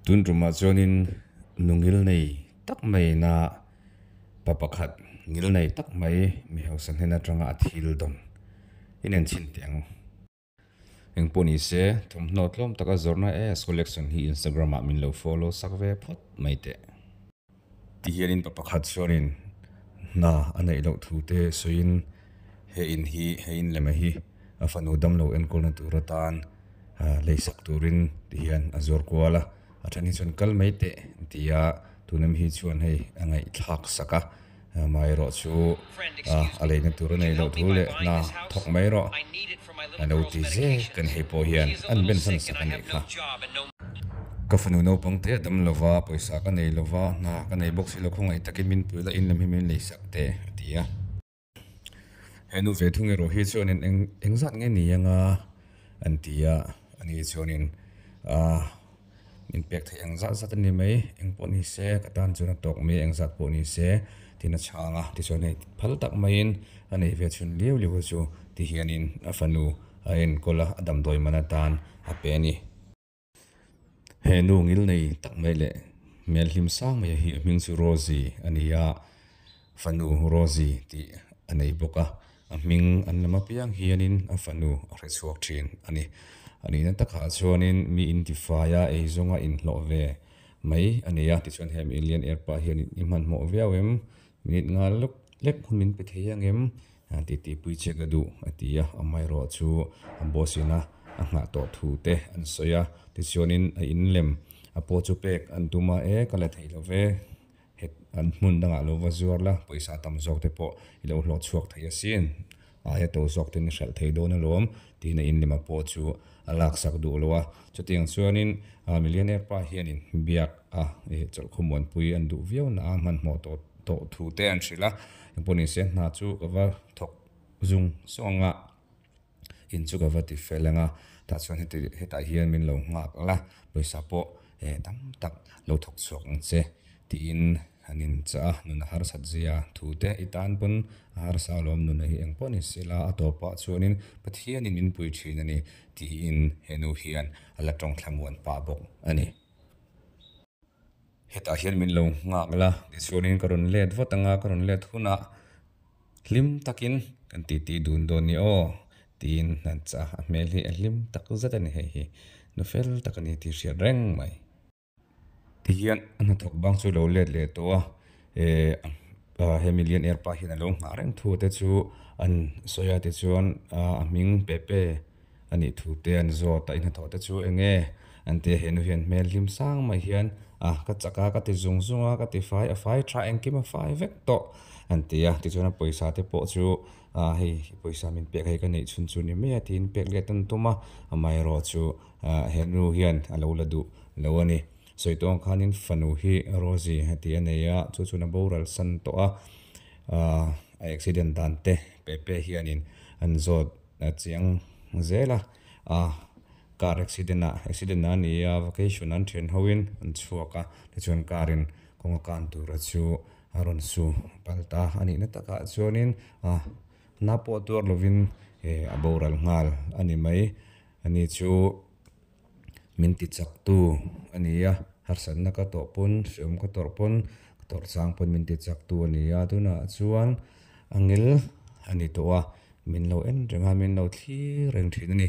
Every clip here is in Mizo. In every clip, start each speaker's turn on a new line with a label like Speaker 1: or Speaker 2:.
Speaker 1: Tun tumah chuanin nu ngilnei tak maiina pa pakhat ngilnei tak mai mi hausa hnen atanga a thil dawn in en chhin teh ang. Engpawh ni se thawmhnaw tlawm taka zawrhna S collection hi Instagram ah min lo follow sak ve phawt mai teh. Ti hianin pa pakhat chuanin hna a neih loh thu te sawiin he in hi he in lema hi a fanu damlo enkawlna tur atan leisak turin ti hian a zuar kual a, a then hi chuan kal mai teh an ti a, tuna mi hi chuan hei a ngaihthlak sak a, amaherawh chu a leina tur a neih loh thu leh hna thawk mai rawh a lo ti zel ka ni hei pawh hian an ben hman sak a nih kha. Ka fanu naupang te a dam lo va, pawisa ka nei lo va, hna ka nei bawk si lo, khawngaih takin min pui la in lam hi min leisak teh a ti a. He nu ve thung erawh hi chuanin eng eng zat nge ni anga an ti a, ani chuanin ah min pek theih ang zat zat a ni mai, eng pawh ni se ka tan chuan a tawk mai eng zat pawh ni se tiin a chhang a, tichuan hei phal tak maiin a nei ve chhun liau liau chu ti hianin a fanu a enkawl a, a damdawi man atan a pe a ni. He nu ngilnei tak mai leh hmel hlim sang mai hi a hming chu Rosie a ni a, fanu Rosie tih a nei bawk a, a hming an lam apiang hianin a fanu a hre chhuak thin a ni. A nihna takah chuanin mi intifai a eizawnga inhlawh ve mai a ni a, tichuan he mi lian er pah hian i hmanhmawh viau em? Minute nga lek lek hun min pe thei ang em? Titi pui che ka duh a ti a, amaherawh chu a boss ina a nghah tawh thu te an sawi a, tichuanin a in lem a pawh chu pek an tum a, e ka la thei lo ve, het an hmun dangah lo va zuar la, pawisa tam zawk te pawh i lo hlawh chhuak thei asin, aia to zawk ten i hralh thei dawn alawm tiin a in lem a pawh chu a laksak duh lo a, chutiang chuanin millionaire pa hianin biak a chawlhkhawmuanpui an duh viau na a hmanhmawh tawh tawh thu te an hrilh a. Engpawh ni se hna chu ka va thawk zung zawng a, in chu ka va ti fel ang a, tah chuan heti hetah hian min lo nghak la, pawisa pawh eh tam tak lo thawk chhuak ang che tiin an in chah a, nun a harsat zia thu te i tan pawn a harsa alawm nuna hi engpawh ni se la a tawpah chuanin Pathianin min pui thin a ni tiin he nu hian a la tawng thlamuan pah bawk a ni. Hetah hian min lo nghak la, tichuanin ka rawn let vat anga ka rawn let hunah hlim takin kan titi dun dawn ni aw tiin an chah a, a hmel hi a hlim tak zet a ni hei hi, nu fel tak a ni tih hriat reng mai. Tihian a hnathawk bang chu lo let leh tawh a, eh he million air pa hian a lo nghah reng thu te chu an sawi a tichuan a hming Pepe. A nih thu te an zawt a, i hnathawh te chu eng nge? An ti a, henu hian hmel hlim sang mai hian a ka chak a, ka ti zung zung a, ka ti fai a fai tha engkim a fai vek tawh an ti a, tichuan a pawisa te pawh chu ah hei pawisa min pek hei ka neih chhun chu ni mai a tiin pek let an tum a, amaherawh chu ah henu hian a lo la duh lo a ni. Sawi tawng khanin fanu hi Rosie a ti a nei a, chu chuan a boral san tawh a, ah a accident dan te Pepe hianin an zawt. A chiang zel a, a car accident ah accident a ni a vacation an thian ho in an chhuak a tichuan car in kawng a kan tura chu a rawn su pal ta a nihna takah chuanin a na pawh tuar lovin eh a boral nghal a ni mai a ni chu. Min ti chak tu a ni a, harsatna ka tawh pawn, hreawm ka tawrh pawn, ka tawrh chang pawn min ti chak tu a ni a, tunah chuan a ngil a ni tawh a, min lo en reng a, min lo thlir reng thin a ni.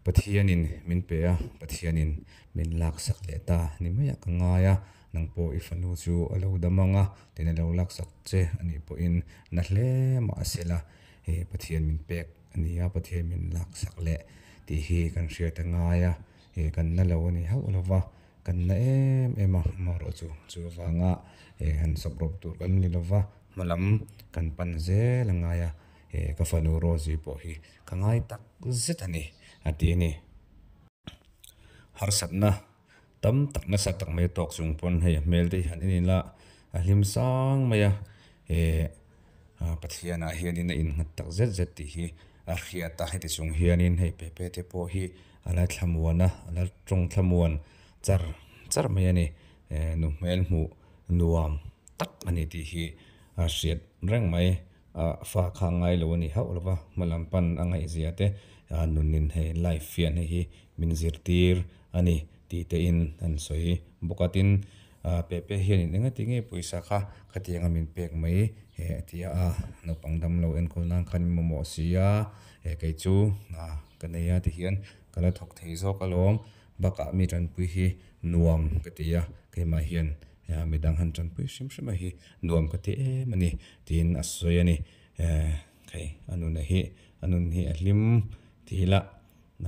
Speaker 1: Pathianin min pe a, Pathianin min laksak leh ta ni maiah ka ngai a, nang pawh i fanu chu a lo dam ang a, tin a lo laksak che a nih pawhin na hle mah se la, he Pathian min pek. A ni a, Pathian min laksak leh tih hi kan hriat a ngai a, ih kan na lo a ni hauh lo va, kan na em em a, amaherawh chu chu avanga ih han sawp rawp tur kan ni lo va, hma lam kan pan zel a ngai a, ih ka fanu Rosie pawh hi ka ngai tak zet a ni a ti a ni. Harsatna tam tak nasa tak mai tawk chung pawn hei a hmel te hi han en ila a hlim sang mai a, ih Pathianah hianin a innghat tak zet zet tih hi a hriat a, heti chung hianin hei Pepe te pawh hi a la thlamuan a, a la tawng thlamuan char char mai a ni. Nu hmel hmuh nuam tak a ni tih hi a hriat reng mai. A fa kha ngai lo a ni hauh lo va, hma lam pan a ngaihzia te nunin hei life hian hei hi min zirtir a ni. tih te in an sawi bawk a. Tin, Pepe hianin engati nge pawisa kha khatianga min pek mai a ti a, naupang damlo enkawl nan khan min mamawh si a, kei chu hna ka nei a ti hian ka la thawk thei zawk alawm, bakah mi tanpui hi nuam ka ti a, keimah hian midang han tanpui hrim hrim a hi nuam ka ti em a ni tiin a sawi a ni. Hei a nuna hi a nun hi a hlim ti ila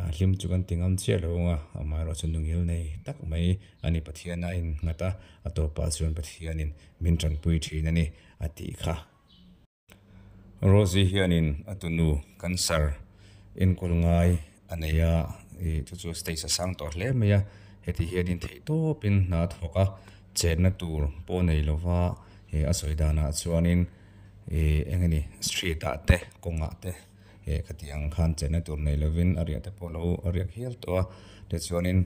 Speaker 1: a hlim chu kan ti ngam chiah lo ang a, amaherawhchu nungil nei tak mai a ni Pathian a innghat a, a tawpah chuan Pathianin min tanpui thin a ni a tih kha. Rosie hianin a tunu cancer enkawl ngai a nei a, ih chu chu stage a sang tawh hle mai a, heti hianin theihtawpin hna a thawk a, chenna tur pawh nei lova ih a sawi danah chuanin ih eng nge ni street ah te kawngah te ih khati ang khan chenna tur nei lovin a riah te pawh lo a riak hial tawh a, tichuanin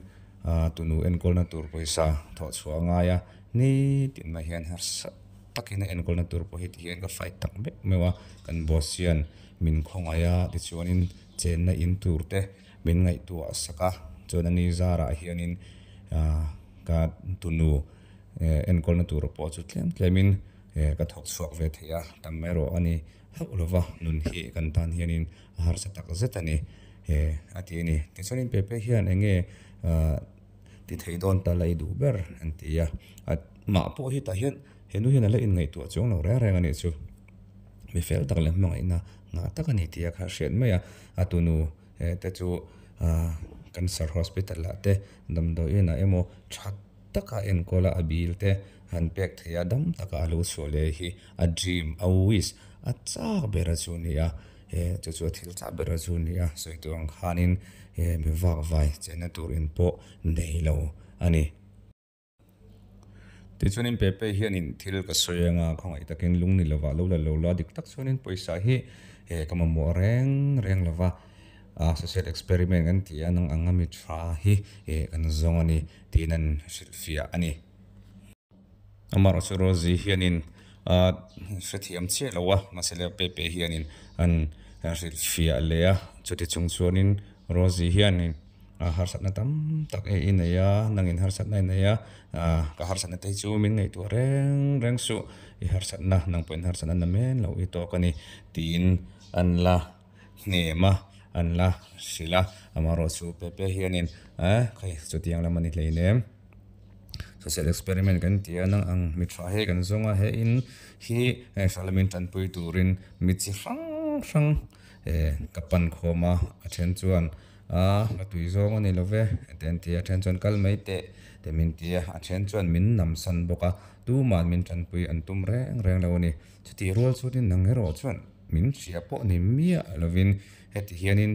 Speaker 1: ah tunu enkawlna tur pawisa thawh chhuah a ngai a, nitin mai hian harsa takin a enkawlna tur pawh hi tihian ka fight tak meuh meuh a, kan boss hian min khawngaih a tichuanin chenna in tur te min ngaihtuah sak a, chuan ani zarah hianin ah ka tunu enkawlna tur pawh chu tlem tlemin ka thawk chhuak ve thei a, tam erawh a ni hauh lova nun hi kan tan hianin a harsa tak zet a ni a ti a ni. Tichuanin Pepe hian eng nge ah ti thei dawn ta la i duh ber an ti a, a mah pawh hi tah hian he nu hian a la inngaihtuah chuang lo reng reng a nih chu. Mi fel tak leh hmangaihna ngah tak a ni tih a kha hriat mai a, a tunu te chu cancer hospital ah te damdawi inah emaw tha taka enkawl a a bill te han pek theih a dam taka a lo chhuah leh hi a dream a wish a chak ber a chu a ni a, chu chu a thil chak ber a chu a ni a, sawi tur ang khanin mi vak vai chenna tur in pawh nei lo a ni. Tichuanin Pepe hianin thil ka sawi anga khawngaih takin lung ni lovah lo la lo la dik tak chuanin pawisa hi ka mamawh reng reng lova social experiment kan ti a nang anga mi tha hi kan zawng a ni tiin an hrilhfiah a ni. Amaherawhchu Rosie hianin hrethiam chiah lo a mahse Pepe hianin an hrilhfiah leh a chuti chung chuanin Rosie hianin. Harsatna tam tak i nei a, nangin harsatna i nei a, ka harsatna te hi chu min ngaihtuah reng reng suh, i harsatna nang pawhin harsatna na men loh i tawk a ni tiin an la hnem a, an la hrilh a, amaherawhchu Pepe hianin khawi chutiang lam a ni hleinem, social experiment kan ti a, nang ang mi tha hi kan zawng a, he in hi hla lamin tanpui turin mi chi hrang hrang ka pan khawm a, a then chuan. A, ka tui zawng a ni lo ve, te an ti a, a then chuan kal mai teh te min ti a, a then chuan min nam san bawk a, tuma'n min tanpui an tum reng reng lo a ni. Chutih rual chuanin nang erawh chuan min hria pawh ni miah lovin heti hianin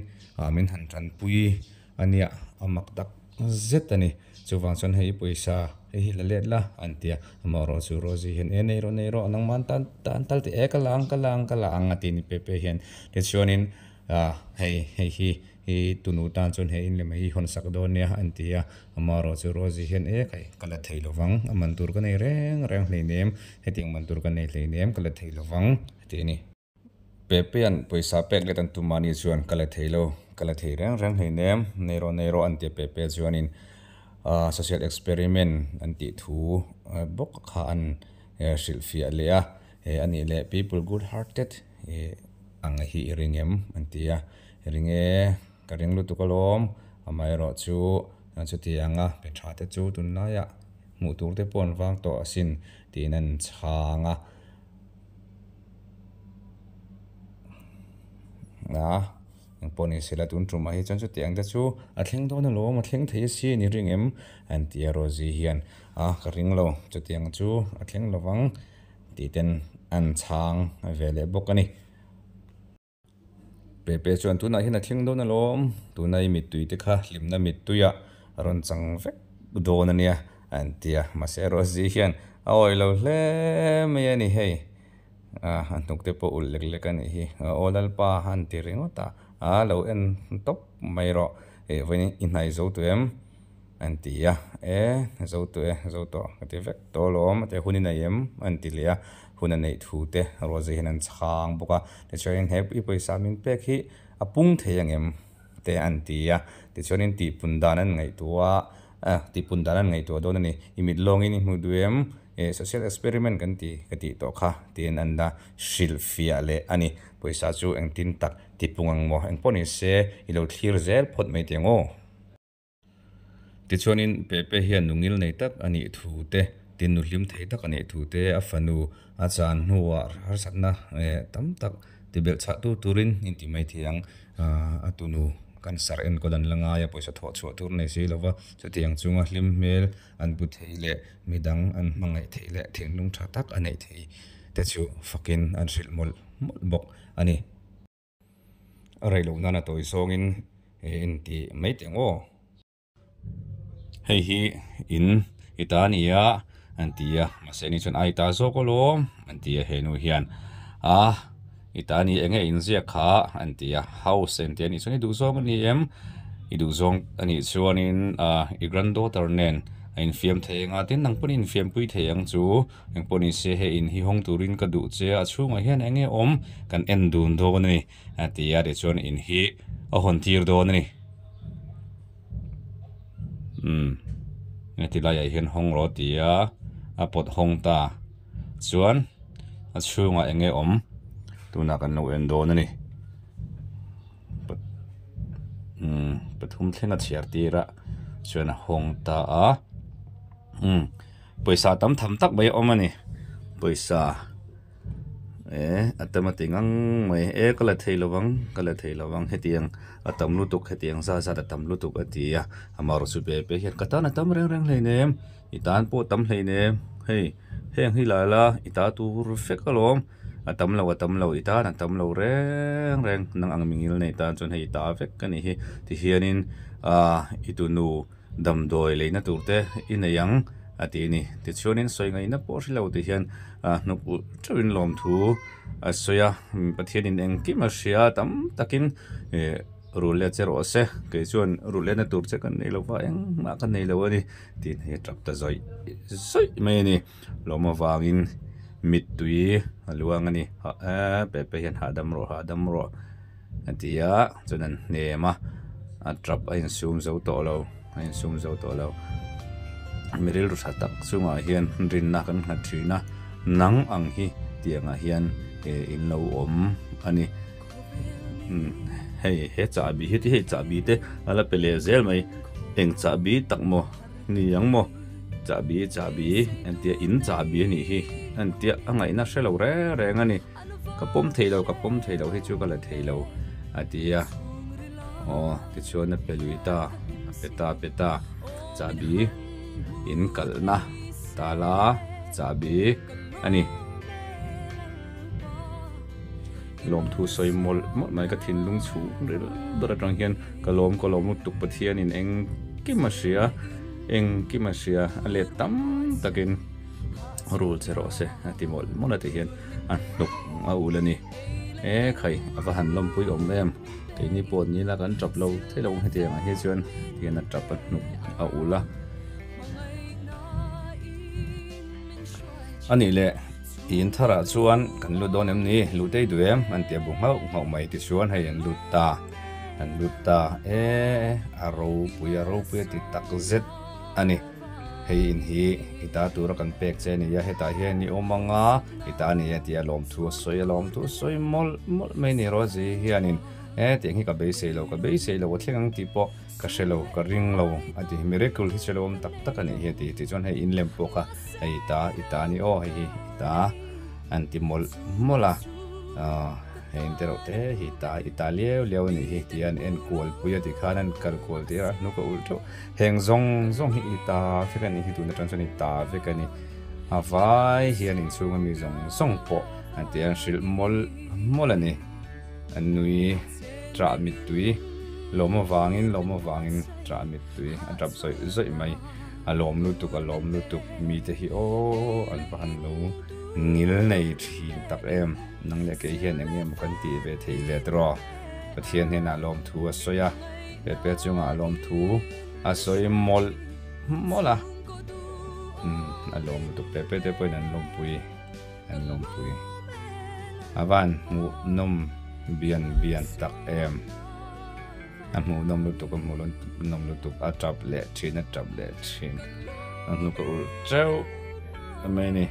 Speaker 1: min han tanpui a nia, a mak tak zet a ni. Chuvang chuan hei i pawisa hei hi la let la an ti a, amaherawh chu Rosie hian e nei rawh nei rawh nangmah tan tan tal teh e ka la ang ka la ang ka la ang a ti ni pe pe hian tichuanin A, hei, hei hi i tunu tan chuan he in lem hi hawn sak dawn nia an ti a, amaherawh chu Rosie hian e kai ka la thei lovang, a man tur ka nei reng reng hleinem, hetiang man tur ka nei hleinem ka la thei lovang a ti a ni. Pepea'n pawisa pek let an tum mahni chuan ka la thei lo, ka la thei reng reng hleinem, nei rawh nei rawh an ti a Pepea chuanin social experiment an tih thu bawk kha an hrilhfiah leh a, a nih leh people good hearted Ang hi i ring em? an ti a. I ring e, ka ring lutuk alawm. Amaherawh chu chuti anga pe tha te chu tunlaiah hmuh tur te pawh an vang tawh asin tiin an chhang a. A, engpawh ni sela tun tumah hi chuan chuti ang te chu a thleng dawn alawm, a thleng thei asin i ring em? an ti a Rosie hian. A, ka ring lo, chuti ang chu a thleng lovang. Tih ten an chhang ve leh bawk a ni. Pepe chuan tunah hian a thleng dawn alawm, tuna i mittui te kha hlimna mittuiah a rawn chang vek dawn a nia an ti a, mahse Rosie hian a awih lo hle mai a ni hei, a hnuk te pawh ulh lek lek a nih hi, aw Lalpa an ti ringawt a, a lo en tawp mai rawh, vawiin i hnai zo tawh em? An ti a, E, zo tawh e, zo tawh ka ti vek tawh alawm, a ti a, hun i nei em? An ti leh a, hun a neih thu te Rosie hian an chhang bawk a, tichuanin he i pawisa min pek hi a pung thei ang em? Te an ti a, tichuanin tihpun dan an ngaihtuah a, A tipun dan an ngaihtuah dawn a ni. I mit lawngin i hmu duh em? Eh, social experiment kan ti ka tih tawh kha tiin an la hrilhfiah leh a ni. Pawisa chu engtin tak tipung ang maw? Engpawh ni se i lo thlir zel phawt mai teh ang aw. Tichuanin Pepe hian nu ngil nei tak a nih thu te, tin nu hlim thei tak a nih thu te, a fanu a chan hnuah harsatna tam tak tibelh chhah tu turin inti mai thei ang. A tunu cancer enkawl an la ngai a, pawisa thawh chhuah tur nei si lova, chutiang chunga hlim hmel an pu thei leh midang an hmangaih theih leh thinlung tha tak a neih thei te chu fakin an hrilh mawlh mawlh bawk a ni. A rei loh nana tawi zawngin he inti mai teh ang aw. Hei hi in i ta a ni a an ti a mahse ni chuan a i ta zawk alawm an ti a henu hian a i ta a ni eng nge inziak kha an ti a house an ti a nih chuan i duh zawng a ni em i duh zawng a nih chuanin ah i granddaughter nen a infiam thei ang a tin nang pawhin i infiampui thei ang chu. Engpawh ni se hei in hi hawng turin ka duh che a, a chhungah hian eng nge awm kan en dun dawn a ni a ti a, tichuan in hi a hawn tir dawn a ni. Umm heti laiah hian hawng rawh a ti a, a pawt hawng ta chuan a chhungah eng nge awm tunah kan lo en dawn a ni. Umm pathum thleng a chhiar tir a chuan a hawng ta a. Umm pawisa tam tham tak mai a awm a ni pawisa eh a tam a ti ngang mai e ka la thei lovang ka la thei lovang hetiang a tam lutuk hetiang zat zat a tam lutuk a ti a amaherawh chu pe pe hian ka tan a tam reng reng hleinem i tan pawh a tam hleinem hei heng hi la la i ta tur vek alawm a tam lo a tam lo i tan a tam lo reng reng nang ang mingil nei tan chuan hei i ta vek a nih hi tihianin ah i tunu. Damdawi leina tur te i nei ang a ti a ni. Tichuanin sawi ngaihna pawh hre lo tih hian hnuk ulh theuhin lawmthu a sawi a, Pathianin engkim a hria tam takin ih rul let che rawh se, kei chuan rul letna tur che kan nei lo va engmah ka nei lo a ni tiin hei a tap ta zawih zawih mai a ni. Lawm avangin mittui a luang a ni. Hah Pepe hian hahdam rawh hahdam rawh. A ti a chuan an hnem a a tap a insum zo tawh lo a insum zo tawh lo mi rilru tha tak chungah hian rinna kan nghat thin a nang ang hi tiangah hian eh in lo awm a ni umm hei he chahbi hi hei chahbi te a la pe leh zel mai eng chahbi tak maw ni ang maw chahbi chahbi entia in chahbi a nih hi entia a ngaihna hre lo reng reng a ni. Ka pawm thei lo, ka pawm thei lo hi chu ka la thei lo a ti a, aw tichuan a pe lui ta, a pe ta a pe ta, chahbi in kalhna tala chahbi a ni. Lawmthu sawi mawlh mawlh mai ka thinlung chhung ril ber atang hian ka lawm ka lawm lutuk Pathianin engkim a hria, engkim a hria a let tam takin. Rul che rawh se a ti mawlh mawlh a ti hian a hnuk a ul a ni. E khai a va han lawmpui awm em keini pawh ni ila kan tap lo thei lo ang hetiang ah hi chuan tihian a tap a hnuk a ul a. A nih leh in tharah chuan kan lut dawn em ni luh tei duh em an ti a bu nghauh nghauh mai tichuan hei an lut ta an lut ta e a ropui a ropui a ti tak zet a ni. Hei in hi i ta tura kan pek che a ni a, hetah hian i awm ang a, i ta a ni a tih a lawmthu a sawi a, lawmthu a sawi mawlh mawlh mai a ni Rosie hianin he tiang hi ka beisei lo, ka beisei lo a thleng ang tih pawh ka hre lo, ka ring lo a ti, miracle hi chu lo awm tak tak a nih hi a ti, tichuan hei in lem pawh kha hei i ta, i ta a ni aw hei hi i ta an ti mawlh mawlh a, aw. Heng te reuh te hi ta i ta liau liau a nih hi tia an en kual pui a tih khan an kal kual tir a hnuk a ulh teuh. Heng zawng zawng hi i ta vek a nih hi tun atang chuan i ta vek a ni. A vai hian inchhung ami zawng zawng pawh an ti a an hrilh mawlh mawlh a ni. An nui ṭah mittui lawm avangin lawm avangin ṭah mittui a ṭap zawih zawih mai. A lawm lutuk a lawm lutuk mite hi aw an va han lo ngil nei thin tak em. Nang leh kei hian eng nge maw kan tih ve theih le tiraw? Pathian hnenah lawmthu a sawi a, Pepe chungah lawmthu a sawi mawlh mawlh a. Umm, a lawm lutuk Pepe te pawhin an lawmpui, an lawmpui. A van hmuh nawm bian bian tak em. A hmuhnawm lutuk a hmuhnawm lutuk a tap leh thin a tap leh thin a hnuk a ulh teuh mai a ni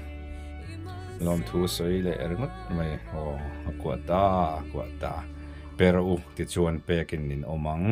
Speaker 1: lawmthu sawi leh ringawt mai aw a kuah ta a kuah ta pe rawh u tichuan pekin in awm ang.